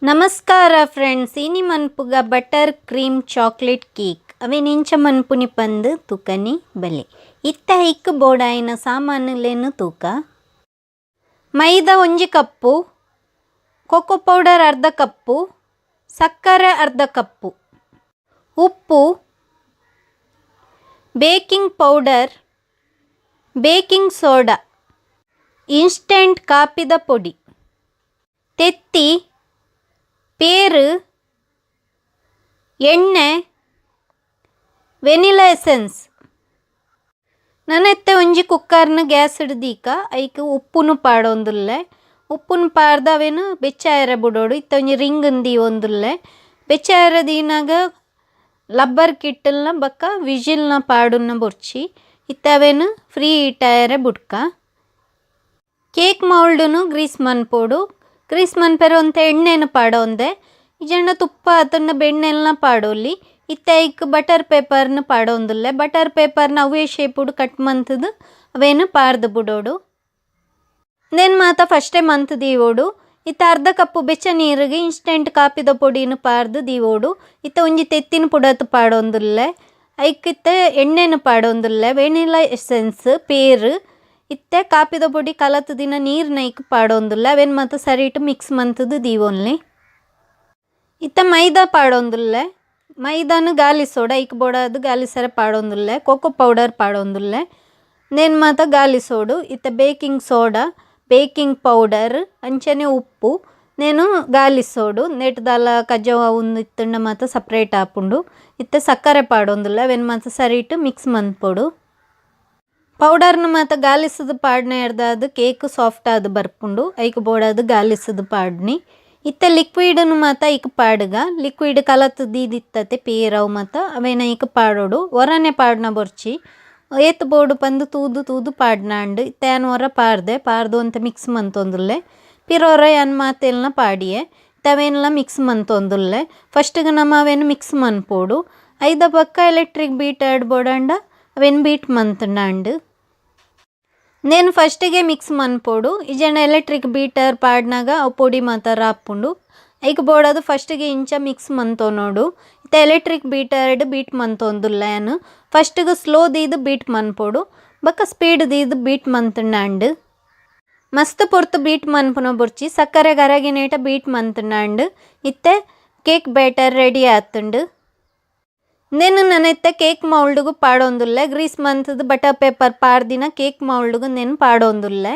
ನಮಸ್ಕಾರ ಫ್ರೆಂಡ್ಸ್, ಇನಿ ಮನ್ಪುಗ butter cream chocolate cake. ಅವೆನ್ ಇಂಚ ಮನ್ಪುನಿ ಪಂದ್ ತೂಕನಿ ಬಲೆ. ಇತ್ತ ಐಕ್ ಬೋಡಾಯಿನ ಸಾಮಾನುಲೆನ್ ತೂಕ. ಮೈದಾ 1 cup, cocoa powder ಅರ್ಧ ಕಪ್ಪು, ಸಕ್ಕರೆ ಅರ್ಧ ಕಪ್ಪು, ಉಪ್ಪು, baking powder, baking soda, instant ಕಾಪಿದ ಪೊಡಿ, ತೆತ್ತಿ, ಪೇರು, ಎಣ್ಣೆ, ವೆನಿಲಾ ಎಸೆನ್ಸ್. ನನ ಇತ್ತೆ ಒಂಜಿ ಕುಕ್ಕರ್ನ ಗ್ಯಾಸ್ ದೀಕ. ಐಕ್ ಉಪ್ಪುನು ಪಾಡೊಂದುಲ್ಲೆ. ಉಪ್ಪುನು ಪಾಡ್ದ್ ಅವೆನ್ ಬೆಚ್ಚ ಆಯೆರೆ ಬುಡೊಡು. ಇತ್ತೆ ಒಂಜಿ ರಿಂಗ್ ದೀವೊಂದುಲ್ಲೆ. ಬೆಚ್ಚ ಆಯೆರೆ ದೀನಗ ಲಬ್ಬರ್ ಕಿಟ್ಟಲ್ನ ಬೊಕ್ಕ ವಿಜಿಲ್ನ ಪಾಡುನ ಬೊರ್ಚಿ. ಇತ್ತೆ ಅವೆನ್ ಫ್ರೀ ಹೀಟ್ ಆಯೆರೆ ಬುಡ್ಕ. ಕೇಕ್ ಮೌಲ್ಡ್ನು ಗ್ರೀಸ್ ಮನ್ಪೊಡು. ಗ್ರೀಸ್ ಮನ್ಪೆರೆ ಒಂತೆ ಎಣ್ಣೆನ್ ಪಾಡೊಂದೆ. ಇಜ್ಜಂಡ ತುಪ್ಪ ಅತ್ತಂಡ ಬೆಣ್ಣೆಲ್ನ ಪಾಡೊಲಿ. ಇತ್ತೆ ಐಕ್ ಬಟರ್ ಪೇಪರ್ನ್ ಪಾಡೊಂದುಲ್ಲೆ. ಬಟರ್ ಪೇಪರ್ನ ಅವ್ವೇ ಶೇಪುಡು ಕಟ್ ಮಂತುದು ಅವೆನ್ ಪಾಡ್ದ್ ಬುಡೊಡು. ಉಂದೆನ್ ಮಾತ ಫಸ್ಟೇ ಮಂತ್ ದೀವೊಡು. ಇತ್ತೆ ಅರ್ಧ ಕಪ್ಪು ಬೆಚ್ಚ ನೀರುಗ್ ಇನ್ಸ್ಟೆಂಟ್ ಕಾಪಿದ ಪೊಡಿನ್ ಪಾಡ್ದ್ ದೀವೊಡು. ಇತ್ತೆ ಒಂಜಿ ತೆತ್ತಿನ ಪುಡತ್ ಪಾಡೊಂದುಲ್ಲೆ. ಐಕ್ ಇತ್ತೆ ಎಣ್ಣೆನ್ ಪಾಡೊಂದುಲ್ಲೆ, ವೆನಿಲಾ ಎಸೆನ್ಸ್, ಪೇರು, ಇತ್ತೆ ಕಾಪಿದ ಪೊಡಿ ಕಲತುದಿನ ನೀರ್ನ ಐಕ್ ಪಾಡೊಂದುಲ್ಲೆ. ಅವೆನ್ ಮಾತ ಸರಿಟ್ ಮಿಕ್ಸ್ ಮಂತುದು ದೀವೊನ್ಲಿ. ಇತ್ತೆ ಮೈದಾ ಪಾಡೊಂದುಲ್ಲೆ. ಮೈದಾನ್ ಗಾಲಿಸೋಡು. ಐಕ್ ಬೋಡಾದ್ ಗಾಲಿಸರೆ ಪಾಡೊಂದುಲ್ಲೆ. Cocoa powder ಪಾಡೊಂದುಲ್ಲೆ. ಉಂದೆನ್ ಮಾತ ಗಾಲಿಸೋಡು. ಇತ್ತೆ baking soda, baking powder, ಅಂಚನೆ ಉಪ್ಪು ನೇನು ಗಾಲಿಸೋಡು. ನೆಟ್ ದಾಲ ಕಜ್ಜೊ ಉಂದು ಇತ್ತುಂಡ ಮಾತ ಸಪ್ರೇಟ್ ಆಪುಂಡು. ಇತ್ತೆ ಸಕ್ಕರೆ ಪಾಡೊಂದುಲ್ಲೆ. ಅವೆನ್ ಮಾತ ಸರಿಟ್ ಮಿಕ್ಸ್ ಮನ್ಪೊಡು. ಪೌಡರ್ನ ಮಾತ ಗಾಲಿಸದು ಪಾಡ್ನೆರ್ದಾದ್ ಕೇಕ್ ಸಾಫ್ಟ್ ಆದ್ ಬರ್ಪುಂಡು. ಐಕ್ ಬೋಡಾದ್ ಗಾಲಿಸದು ಪಾಡ್ನಿ. ಇತ್ತೆ ಲಿಕ್ವಿಡ್ನು ಮಾತ ಐಕ್ ಪಾಡುಗ. ಲಿಕ್ವಿಡ್ ಕಲತ್ ದೀದಿತ್ತತೆ ಪೇರ್ ಅವು ಮಾತ ಅವೆನ್ ಐಕ್ ಪಾಡೊಡು. ಒರನೆ ಪಾಡ್ನ ಬೊರ್ಚಿ. ಏತ್ ಬೋಡು ಪಂದ್ ತೂದು ತೂದು ಪಾಡ್ನಾಂಡ್. ಇತ್ತೆ ಯಾನ್ ಒರ ಪಾಡ್ದೆ. ಪಾಡ್ದ್ ಒಂತೆ ಮಿಕ್ಸ್ ಮಂತೊಂದುಲ್ಲೆ. ಪಿರ ಒರ ಯಾನ್ ಮಾತೆಲ್ನ ಪಾಡಿಯೆ. ಇತ್ತೆ ಅವೆನ್ಲ ಮಿಕ್ಸ್ ಮಂತೊಂದುಲ್ಲೆ. ಫಸ್ಟ್ಗೆ ನಮ ಅವೆನ್ ಮಿಕ್ಸ್ ಮನ್ಪೊಡು. ಐದ ಬೊಕ್ಕ ಎಲೆಕ್ಟ್ರಿಕ್ ಬೀಟರ್ಡ್ ಬೋಡಾಂಡ ಅವೆನ್ ಬೀಟ್ ಮಂತ್ಂಡಾಂಡ್. ನೇನ್ ಫಸ್ಟಿಗೆ ಮಿಕ್ಸ್ ಮನ್ಪೊಡು. ಇಜ್ಜಂಡ ಎಲೆಕ್ಟ್ರಿಕ್ ಬೀಟರ್ ಪಾಡ್ನಾಗ ಅವು ಪೊಡಿ ಮಾತ ರಾಪುಂಡು. ಐಕ್ ಬೋಡಾದ್ ಫಸ್ಟಿಗೆ ಇಂಚ ಮಿಕ್ಸ್ ಮಂತೊನೊಡು. ಇತ್ತೆ ಎಲೆಕ್ಟ್ರಿಕ್ ಬೀಟರ್ಡ್ ಬೀಟ್ ಮಂತೊಂದುಲ್ಲೆ ಯಾನ್. ಫಸ್ಟ್ಗೆ ಸ್ಲೋ ದೀದ್ ಬೀಟ್ ಮನ್ಪೊಡು. ಬೊಕ್ಕ ಸ್ಪೀಡ್ ದೀದ್ ಬೀಟ್ ಮಂತ್ಂಡಾಂಡ್. ಮಸ್ತ್ ಪೊರ್ತು ಬೀಟ್ ಮನ್ಪುನ ಬೊರ್ಚಿ. ಸಕ್ಕರೆ ಕರಗಿನೇಟ ಬೀಟ್ ಮಂತ್ಂಡಾಂಡ್. ಇತ್ತೆ cake batter ready ಆತುಂಡು. ನೆನ್ ನನ ಇತ್ತೆ ಕೇಕ್ ಮೌಲ್ಡ್ಗು ಪಾಡೊಂದುಲ್ಲೆ. ಗ್ರೀಸ್ ಮಂತುದು ಬಟರ್ ಪೇಪರ್ ಪಾಡ್ದಿನ ಕೇಕ್ ಮೌಲ್ಡ್ಗು ನೆನ್ ಪಾಡೊಂದುಲ್ಲೆ.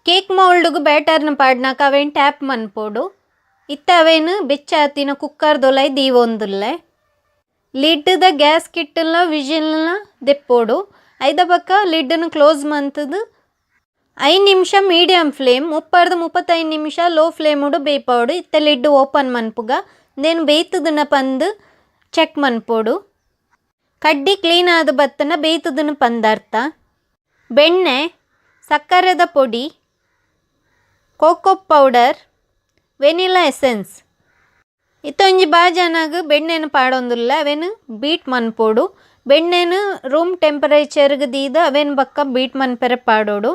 ಕೇಕ್ ಮೌಲ್ಡ್ಗು ಬ್ಯಾಟರ್ನ ಪಾಡ್ನಾಕ ಅವೆನ್ ಟ್ಯಾಪ್ ಮನ್ಪೊಡು. ಇತ್ತೆ ಅವೆನ್ ಬೆಚ್ಚ ಆತಿನ ಕುಕ್ಕರ್ ದೊಲೈ ದೀವೊಂದುಲ್ಲೆ. ಲಿಡ್ದ ಗ್ಯಾಸ್ ಕಿಟ್ಟಲ್ನ ವಿಜಿಲ್ನ ದೆಪ್ಪೊಡು. ಐದ ಬೊಕ್ಕ ಲಿಡ್ನ್ ಕ್ಲೋಸ್ ಮಂತುದು 5 ನಿಮಿಷ ಮೀಡಿಯಂ ಫ್ಲೇಮ್, 30ರ್ದ್ 35 ನಿಮಿಷ ಲೋ ಫ್ಲೇಮುಡು ಬೇಯ್ಪಾವೊಡು. ಇತ್ತೆ ಲಿಡ್ ಓಪನ್ ಮನ್ಪುಗ. ನೆನ್ ಬೇಯ್ತುದುನ ಪಂದ್ ಚೆಕ್ ಮನ್ಪೊಡು. ಕಡ್ಡಿ ಕ್ಲೀನ್ ಆದ್ ಬತ್ತುಂಡ ಬೇಯ್ತುದುನ ಪಂದ್ ಅರ್ಥ. ಬೆಣ್ಣೆ, ಸಕ್ಕರೆದ ಪೊಡಿ, cocoa powder, vanilla essence. ಇತ್ತೆ ಒಂಜಿ ಬಾಜನಗ್ ಬೆಣ್ಣೆನ್ ಪಾಡೊಂದುಲ್ಲೆ. ಅವೆನ್ ಬೀಟ್ ಮನ್ಪೊಡು. ಬೆಣ್ಣೆನ್ ರೂಮ್ ಟೆಂಪರೇಚರ್ಗ್ ದೀದ್ ಅವೆನ್ ಬೊಕ್ಕ ಬೀಟ್ ಮನ್ಪೆರೆ ಪಾಡೊಡು.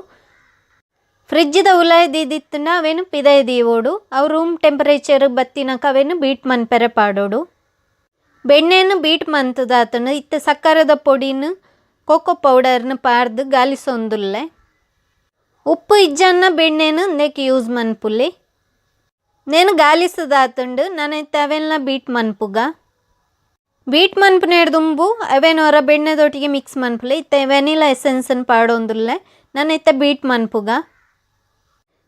ಫ್ರಿಡ್ಜ್ದ ಉಲಾಯಿ ದೀದಿತ್ತುಂಡ ಅವೆನ್ ಪಿದಯಿ ದೀವೊಡು. ಅವು ರೂಮ್ ಟೆಂಪರೇಚರ್ ಬತ್ತಿನಕ ಅವೆನ್ ಬೀಟ್ ಮನ್ಪೆರೆ ಪಾಡೊಡು. ಬೆಣ್ಣೆನ್ ಬೀಟ್ ಮಂತುದಾತುಂಡು. ಇತ್ತೆ ಸಕ್ಕರೆದ ಪೊಡಿನ್, ಕೋಕೋ ಪೌಡರ್ನ್ ಪಾಡ್ದ್ ಗಾಲಿಸೊಂದುಲ್ಲೆ. ಉಪ್ಪು ಇಜ್ಜನ್ನ ಬೆಣ್ಣೆನ್ ಉಂದೆಕ್ ಯೂಸ್ ಮನ್ಪುಲೆ. ನೇನ್ ಗಾಲಿಸದಾತುಂಡು. ನನ ಇತ್ತೆ ಅವೆನ್ಲ ಬೀಟ್ ಮನ್ಪುಗ. ಬೀಟ್ ಮನ್ಪುನೇರ್ದ್ ದುಂಬು ಅವೆನ್ ಒರ ಬೆಣ್ಣೆದೊಟ್ಟಿಗೆ ಮಿಕ್ಸ್ ಮನ್ಪುಲೆ. ಇತ್ತೆ ವೆನಿಲಾ ಎಸೆನ್ಸ್ ಪಾಡೊಂದುಲ್ಲೆ. ನನ ಇತ್ತೆ ಬೀಟ್ ಮನ್ಪುಗ.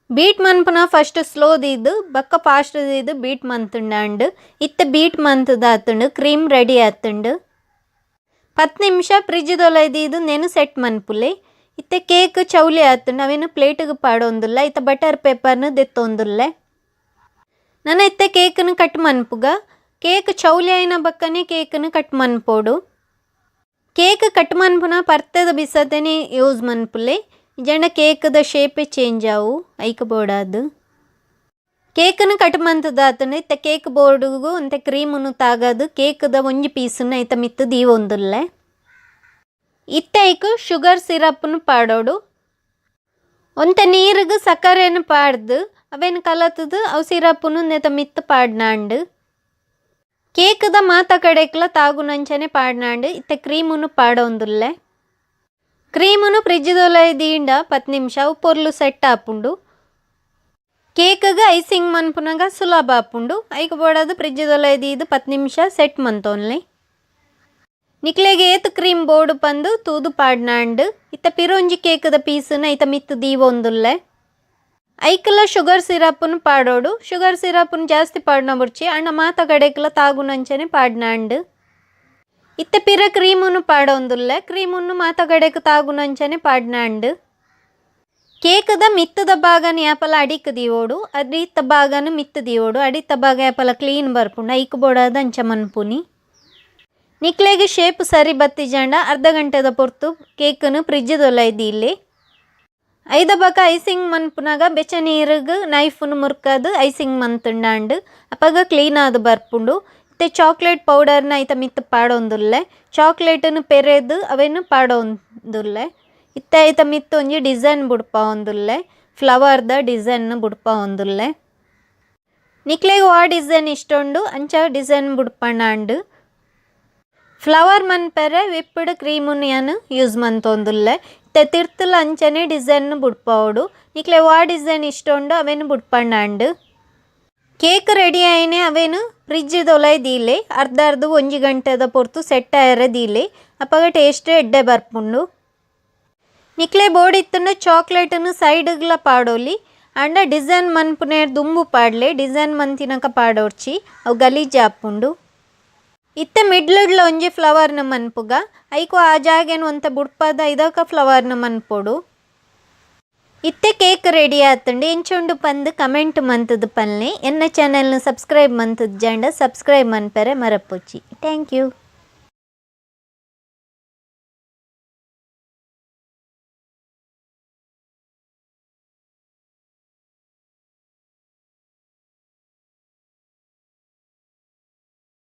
ಬೀಟ್ ಮನ್ಪುನ ಫಸ್ಟ್ ಸ್ಲೋ ದೀದ್ ಬೊಕ್ಕ ಫಾಸ್ಟ್ ದೀದ್ ಬೀಟ್ ಮಂತ್ಂಡಾಂಡ್. ಇತ್ತೆ ಬೀಟ್ ಮಂತುದಾತುಂಡು. ಕ್ರೀಮ್ ರೆಡಿ ಆತುಂಡು. 10 ನಿಮಿಷ ಫ್ರಿಡ್ಜ್ ದೊಲೈ ದೀದ್ ನೆನ್ ಸೆಟ್ ಮನ್ಪುಲೆ. ಇತ್ತೆ ಕೇಕ್ ಚೌಲಿ ಆತುಂಡು. ಅವೆನ್ ಪ್ಲೇಟ್ಗ್ ಪಾಡೊಂದುಲ್ಲೆ. ಇತ್ತೆ ಬಟರ್ ಪೇಪರ್ನ್ ದೆತ್ತೊಂದುಲ್ಲೆ. ನನ ಇತ್ತೆ ಕೇಕ್ನ್ ಕಟ್ ಮನ್ಪುಗ. ಕೇಕ್ ಚೌಲಿ ಆಯಿನ ಬೊಕ್ಕನೆ ಕೇಕ್ನ್ ಕಟ್ ಮನ್ಪೊಡು. ಕೇಕ್ ಕಟ್ ಮನ್ಪುನ ಪರ್ತೆದ ಬಿಸತಿನೆ ಯೂಸ್ ಮನ್ಪುಲೆ. ಇಜ್ಜಂಡ ಕೇಕ್ದ ಶೇಪೇ ಚೇಂಜ್ ಆವು. ಐಕ್ ಬೋಡಾದ್ ಕೇಕ್ನ್ ಕಟ್ ಮಂತುದಾತುಂಡು. ಇತ್ತೆ ಕೇಕ್ ಬೋರ್ಡುಗು ಒಂತೆ ಕ್ರೀಮುನು ತಾಗಾದ್ ಕೇಕ್ದ ಒಂಜಿ ಪೀಸ್ನ್ ಐತ ಮಿತ್ತ್ ದೀವೊಂದುಲ್ಲೆ. ಇತ್ತೆ ಐಕ್ ಶುಗರ್ ಸಿರಪ್ನ್ ಪಾಡೊಡು. ಒಂತೆ ನೀರುಗು ಸಕ್ಕರೆನ್ ಪಾಡ್ದು ಅವೆನ್ ಕಲತುದು ಅವು ಸಿರಪ್ಪುನು ನೆತ ಮಿತ್ತು ಪಾಡ್ನಾಂಡು. ಕೇಕ್ದ ಮಾತ ಕಡೆಕ್ಲ ತಾಗುನಂಚನೆ ಪಾಡ್ನಾಂಡು. ಇತ್ತೆ ಕ್ರೀಮುನು ಪಾಡೊಂದುಲ್ಲೆ. ಕ್ರೀಮುನು ಫ್ರಿಜ್ ದೊಲೈ ದೀಂಡ 10 ನಿಮಿಷ ಅವು ಪೊರ್ಲು ಸೆಟ್ ಆಪುಂಡು. ಕೇಕ್ಗ್ ಐಸಿಂಗ್ ಮನ್ಪುನಗ ಸುಲಭ ಆಪುಂಡು. ಐಕ್ ಬೋಡಾದ್ ಫ್ರಿಜ್ ದೊಲೈ ದೀದ್ 10 ನಿಮಿಷ ಸೆಟ್ ಮಂತೊನ್ಲೆ. ನಿಕ್ಲೆಗ್ ಏತ್ ಕ್ರೀಮ್ ಬೋಡು ಪಂದು ತೂದು ಪಾಡ್ನಾಂಡು. ಇತ್ತೆ ಪಿರೊಂಜಿ ಕೇಕ್ದ ಪೀಸುನ ಐತ ಮಿತ್ತು ದೀವೊಂದುಲ್ಲೆ. ಐಕ್ಲ ಶುಗರ್ ಸಿರಪ್ಪುನು ಪಾಡೋಡು. ಶುಗರ್ ಸಿರಪ್ಪುನು ಜಾಸ್ತಿ ಪಾಡ್ನ ಬುಡ್ಚಿ ಅಣ್ಣ ಮಾತ ಕಡೆಕ್ಲ ತಾಗುನಂಚನೆ ಪಾಡ್ನಾಂಡು. ಇತ್ತೆ ಪಿರ ಕ್ರೀಮುನು ಪಾಡೊಂದುಲ್ಲೆ. ಕ್ರೀಮುನು ಮಾತ ಕಡೆಕ್ ತಾಗುನಂಚನೆ ಪಾಡ್ನಾಂಡು. ಕೇಕ್ದ ಮಿತ್ತದ ಭಾಗನ ಯಾಪಲ ಅಡಿಕ್ ದೀವೋಡು, ಅಡಿತ ಭಾಗನ ಮಿತ್ತು ದೀವೋಡು. ಅಡಿತ ಭಾಗ ಯಾಪಲ ಕ್ಲೀನ್ ಬರ್ಪುಂಡು. ಐಕ್ ಬೋಡಾದ ಅಂಚ ಮನ್ಪುನಿ. ನಿಕ್ಲೆಗ್ ಶೇಪ್ ಸರಿ ಬತ್ತಿಜಾಂಡ ಅರ್ಧ ಗಂಟೆದ ಪೊರ್ತು ಕೇಕ್ನು ಫ್ರಿಜ್ ದೊಲೈ ದೀಲೆ. ಐದ ಬಕ ಐಸಿಂಗ್ ಮನ್ಪುನಗ ಬೆಚ್ಚ ನೀರುಗು ನೈಫ್ನು ಮುರ್ಕದು ಐಸಿಂಗ್ ಮಂತುಂಡಾಂಡು. ಅಪಗ ಕ್ಲೀನ್ ಆದ್ ಬರ್ಪುಂಡು. ಇತ್ತೆ ಚಾಕ್ಲೇಟ್ ಪೌಡರ್ನ ಐತ ಮಿತ್ತು ಪಾಡೊಂದುಲ್ಲೆ. ಚಾಕ್ಲೇಟ್ನು ಪೆರೆದು ಅವೆನ್ ಪಾಡೊಂದುಲ್ಲೆ. ಇತ್ತೆ ಐತ ಮಿತ್ತು ಒಂಜಿ ಡಿಸೈನ್ ಬುಡ್ಪಾವೊಂದುಲ್ಲೆ. ಫ್ಲವರ್ದ ಡಿಸೈನ್ ಬುಡ್ಪಾವೊಂದುಲ್ಲೆ. ನಿಕ್ಲೆಗ್ ವಾ ಡಿಸೈನ್ ಇಷ್ಟ ಉಂಡು ಅಂಚ ಡಿಸೈನ್ ಬುಡ್ಪಣಾಂಡು. ಫ್ಲವರ್ ಮನ್ಪೆರೆ ವಿಪ್ಡ್ ಕ್ರೀಮುನು ಯಾನ್ ಯೂಸ್ ಮಂತೊಂದುಲ್ಲೆ. ಇತ್ತೆ ತಿರ್ತುಲ ಅಂಚನೆ ಡಿಸೈನ್ ಬುಡ್ಪಾವೊಡು. ನಿಕ್ಲೆ ವಾ ಡಿಸೈನ್ ಇಷ್ಟ ಉಂಡು ಅವೆನ್ ಬುಡ್ಪಣಾಂಡು. ಕೇಕ್ ರೆಡಿ ಆಯಿನೆ ಅವೆನ್ ಫ್ರಿಜ್ ದೊಲೈ ದೀಲೆ. ಅರ್ಧ ಅರ್ಧ 1 ಗಂಟೆದ ಪೊರ್ತು ಸೆಟ್ ಆಯೆರೆ ದೀಲೆ. ಅಪಗ ಟೇಸ್ಟ್ ಎಡ್ಡೆ ಬರ್ಪುಂಡು. ನಿಕ್ಲೆ ಬೋಡಿತ್ತುಂಡ ಚಾಕ್ಲೇಟ್ನು ಸೈಡ್ಗ್ಲ ಪಾಡೊಲಿ. ಆಂಡ ಡಿಸೈನ್ ಮನ್ಪುನೆ ದುಂಬು ಪಾಡ್ಲೆ. ಡಿಸೈನ್ ಮಂತಿನಕ ಪಾಡೊರ್ಚಿ ಅವು ಗಲೀಜ್ ಆಪುಂಡು. ಇತ್ತೆ ಮಿಡ್ಲುಡ್ಲ ಒಂಜಿ ಫ್ಲವರ್ನ ಮನ್ಪುಗ. ಐಕು ಆ ಜಾಗೆನ್ ಒಂತೆ ಬುಡ್ಪದ ಇದಕ ಫ್ಲವರ್ನ ಮನ್ಪೊಡು. ಇತ್ತೆ ಕೇಕ್ ರೆಡಿ ಆತುಂಡು. ಎಂಚುಂಡು ಪಂದ್ ಕಮೆಂಟ್ ಮಂತುದು ಪನ್ಲೆ. ಎನ್ನ ಚಾನೆಲ್ನ ಸಬ್ಸ್ಕ್ರೈಬ್ ಮಂತುದು ಜಾಂಡ ಸಬ್ಸ್ಕ್ರೈಬ್ ಮನ್ಪೆರೆ ಮರಪೊಚ್ಚಿ. Thank you.